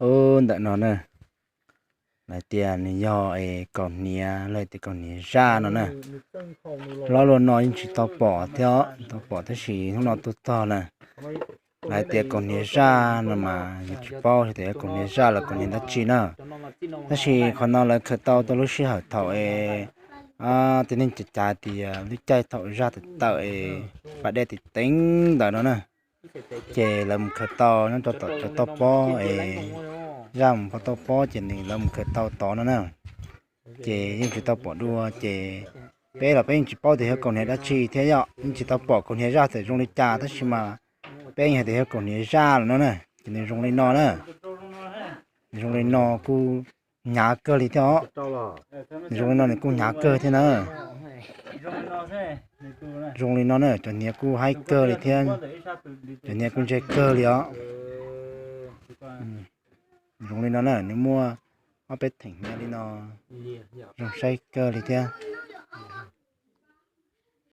Ub, ntawm no na, lawv tias nws yog es kaus hniav, lawv tias kaus hniav zaj no na. Loj luaj no yeej tsis tau pom thiab, tau pom tab sis hnub no tuaj txog na. Lawv tias kaus hniav zaj no mas yus tsis paub tias yog kaus hniav zaj los kaus hniav dab tsi na. Tab sis qhov no lawv khaws tau tau lub sij hawm thaum es tej neeg cav cav tias lub caij thaum zaj tawm tawm es pas dej teev teev ntawd no na, ces lawv mus khaws tau nyob rau tom cov toj pob es zaj mus pov toj pob ces nws lawv mus khaws tau tod no na. Ces yeej tsis tau pom dua ces peb los peb yeej tsis paub tias yog kaus hniav dab tsi thiab yom, yeej tsis tau pom kaus hniav zaj txawm zoo li cas tab sis mas peb yeej hais tias yog kaus hniav zaj lawm no na. Ces nws zoo li no na, nws zoo li no kuj hnyav kawg li thiab os. Nws zoo li no nws kuj hnyav kawg thiab na. Zoo li no na, cov hniav kuj haib kawg li thiab, cov hniav kuj ntse kawg li os. Zoo li no na, nws muaj ob peb theem hniav li no, zoo saib kawg li thiab.